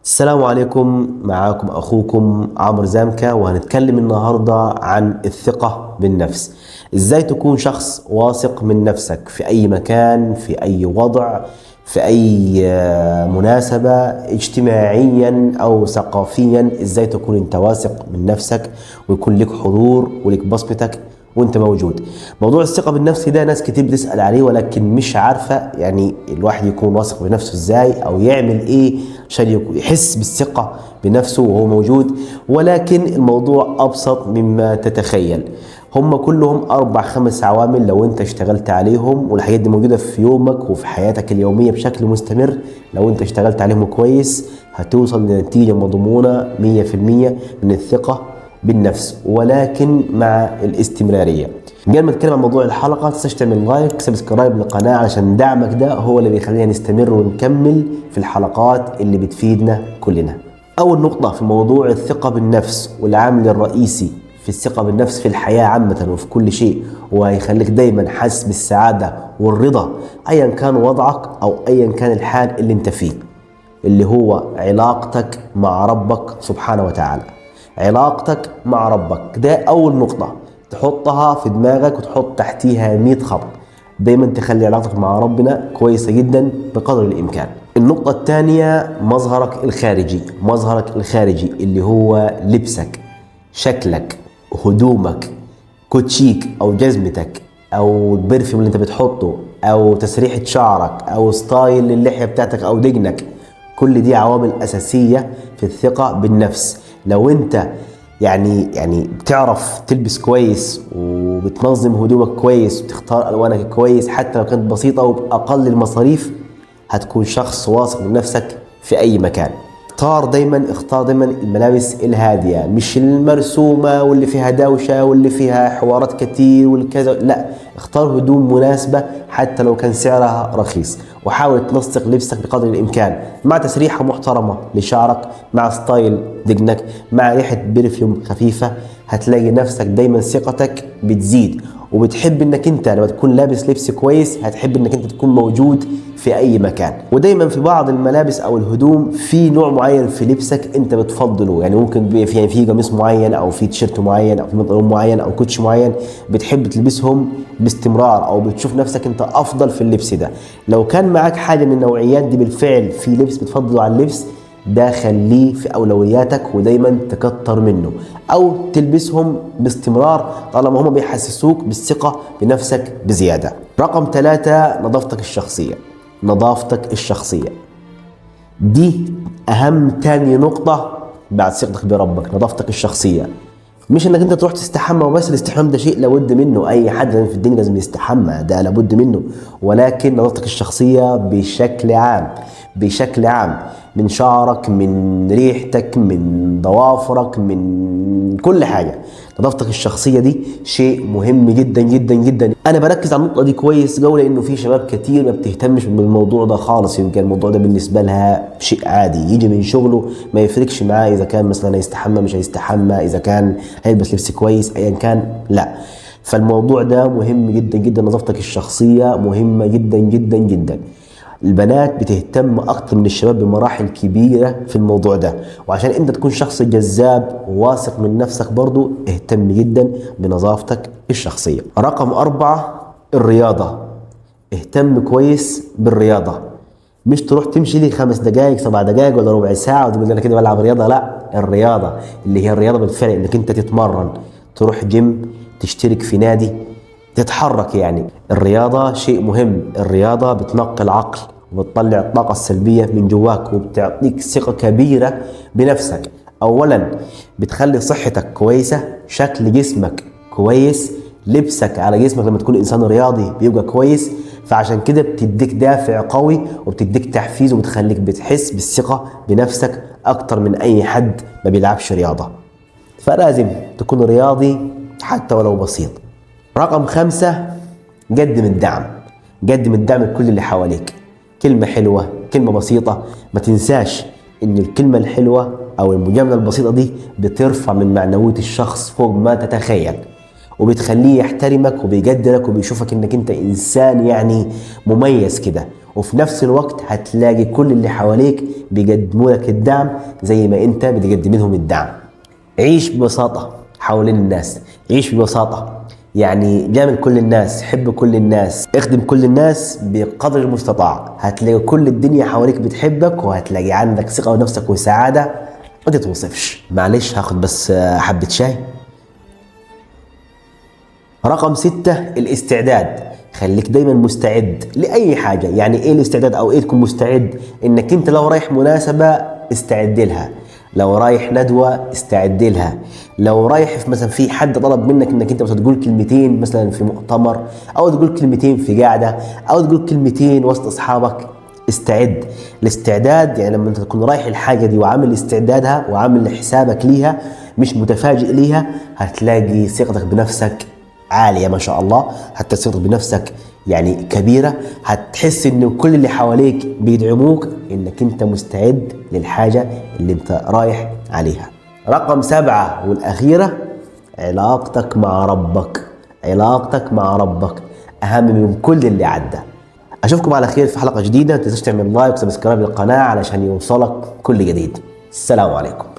السلام عليكم، معاكم أخوكم عمرو زامكا، وهنتكلم النهاردة عن الثقة بالنفس. إزاي تكون شخص واثق من نفسك في أي مكان، في أي وضع، في أي مناسبة، اجتماعيا أو ثقافيا. إزاي تكون أنت واثق من نفسك ويكون لك حضور ولك بصمتك وانت موجود. موضوع الثقة بالنفس ده ناس كتير بتسأل عليه، ولكن مش عارفة يعني الواحد يكون واثق بنفسه ازاي او يعمل ايه عشان يحس بالثقة بنفسه وهو موجود. ولكن الموضوع ابسط مما تتخيل. هم كلهم 4-5 عوامل لو انت اشتغلت عليهم، والحاجات دي موجودة في يومك وفي حياتك اليومية بشكل مستمر، لو انت اشتغلت عليهم كويس هتوصل لنتيجة مضمونة 100% من الثقة بالنفس، ولكن مع الاستمرارية. قبل ما نتكلم عن موضوع الحلقة تنساش تعمل like subscribe للقناة، علشان دعمك ده هو اللي بيخلينا نستمر ونكمل في الحلقات اللي بتفيدنا كلنا. أول نقطة في موضوع الثقة بالنفس والعامل الرئيسي في الثقة بالنفس في الحياة عامة وفي كل شيء، وهيخليك دايما حاسس بالسعادة والرضا أيا كان وضعك أو أيا كان الحال اللي انت فيه، اللي هو علاقتك مع ربك سبحانه وتعالى. علاقتك مع ربك ده أول نقطة تحطها في دماغك وتحط تحتيها 100 خط. دايما تخلي علاقتك مع ربنا كويسة جدا بقدر الإمكان. النقطة الثانية مظهرك الخارجي. مظهرك الخارجي اللي هو لبسك، شكلك، هدومك، كوتشيك أو جزمتك أو ال perfume اللي انت بتحطه أو تسريحة شعرك أو style اللحية بتاعتك أو دقنك. كل دي عوامل أساسية في الثقة بالنفس. لو انت يعني بتعرف تلبس كويس وبتنظم هدومك كويس وتختار الوانك كويس حتى لو كانت بسيطة وبأقل المصاريف، هتكون شخص واثق من نفسك في اي مكان. اختار دايما الملابس الهادية، مش المرسومة واللي فيها دوشة واللي فيها حوارات كتير والكذا، لا، اختار هدوم مناسبة حتى لو كان سعرها رخيص، وحاول تنسق لبسك بقدر الإمكان مع تسريحة محترمة لشعرك، مع style دقنك، مع ريحة perfume خفيفة. هتلاقي نفسك دايما ثقتك بتزيد، وبتحب انك انت لما تكون لابس لبس كويس هتحب انك انت تكون موجود في اي مكان. ودايما في بعض الملابس او الهدوم في نوع معين في لبسك انت بتفضله، يعني ممكن في قميص معين او في تيشيرت معين او في بنطلون معين او كوتش معين بتحب تلبسهم باستمرار، او بتشوف نفسك انت افضل في اللبس ده. لو كان معاك حاجه من النوعيات دي بالفعل في لبس بتفضله على اللبس ده، خليه في اولوياتك ودايما تكتر منه او تلبسهم باستمرار طالما هم بيحسسوك بالثقه بنفسك بزياده. رقم 3 نظافتك الشخصيه. نظافتك الشخصيه دي اهم تاني نقطه بعد ثقتك بربك. نظافتك الشخصيه مش انك انت تروح تستحمى وبس، الاستحمام ده شيء لابد منه، اي حد في الدنيا لازم يستحمى، ده لابد منه. ولكن نظافتك الشخصيه بشكل عام، بشكل عام، من شعرك، من ريحتك، من ضوافرك، من كل حاجه. نظافتك الشخصيه دي شيء مهم جدا جدا جدا. انا بركز على النقطه دي كويس قوي، لانه في شباب كتير ما بتهتمش بالموضوع ده خالص. يمكن الموضوع ده بالنسبه لها شيء عادي، يجي من شغله ما يفرقش معاه اذا كان مثلا هيستحمى مش هيستحمى، اذا كان هيلبس لبس كويس ايا كان، لا. فالموضوع ده مهم جدا جدا. نظافتك الشخصيه مهمه جدا جدا جدا. البنات بتهتم اكتر من الشباب بمراحل كبيره في الموضوع ده، وعشان انت تكون شخص جذاب وواثق من نفسك برضو اهتم جدا بنظافتك الشخصيه. رقم 4 الرياضه. اهتم كويس بالرياضه، مش تروح تمشي لي 5 دقائق 7 دقائق ولا ربع ساعه وتقول انا كده بلعب رياضه، لا. الرياضه اللي هي الرياضه بالفعل انك انت تتمرن، تروح جيم، تشترك في نادي، تتحرك. يعني الرياضه شيء مهم. الرياضه بتنقي العقل وبتطلع الطاقة السلبية من جواك، وبتعطيك ثقة كبيرة بنفسك. أولا بتخلي صحتك كويسة، شكل جسمك كويس، لبسك على جسمك لما تكون إنسان رياضي بيبقى كويس. فعشان كده بتديك دافع قوي وبتديك تحفيز، وبتخليك بتحس بالثقة بنفسك أكتر من أي حد ما بيلعبش رياضة. فلازم تكون رياضي حتى ولو بسيط. رقم 5 قدم الدعم. قدم الدعم لكل اللي حواليك. كلمة حلوة، كلمة بسيطة. ما تنساش إن الكلمة الحلوة أو المجاملة البسيطة دي بترفع من معنوية الشخص فوق ما تتخيل، وبتخليه يحترمك وبيقدرك وبيشوفك إنك أنت إنسان يعني مميز كده، وفي نفس الوقت هتلاقي كل اللي حواليك بيقدموا لك الدعم زي ما انت بتقدم لهم الدعم. عيش ببساطة حوالين الناس، عيش ببساطة، يعني جامل كل الناس، حب كل الناس، اخدم كل الناس بقدر المستطاع. هتلاقي كل الدنيا حواليك بتحبك، وهتلاقي عندك ثقة بنفسك وسعادة ما تتوصفش. معلش هاخد بس حبة شاي. رقم 6 الاستعداد. خليك دايما مستعد لأي حاجة. يعني ايه الاستعداد او ايه تكون مستعد؟ انك انت لو رايح مناسبة استعد لها، لو رايح ندوة استعد لها، لو رايح في مثلا في حد طلب منك انك انت مثلا تقول كلمتين مثلا في مؤتمر، او تقول كلمتين في قاعدة، او تقول كلمتين وسط اصحابك، استعد. الاستعداد يعني لما انت تكون رايح الحاجة دي وعامل استعدادها وعامل حسابك ليها، مش متفاجئ ليها، هتلاقي ثقتك بنفسك عالية ما شاء الله، حتى ثقتك بنفسك يعني كبيرة، هتحس ان كل اللي حواليك بيدعموك انك انت مستعد للحاجة اللي انت رايح عليها. رقم 7 والأخيرة، علاقتك مع ربك. علاقتك مع ربك أهم من كل اللي عدى. أشوفكم على خير في حلقة جديدة. ما تنساش تعمل like و subscribe للقناة علشان يوصلك كل جديد. السلام عليكم.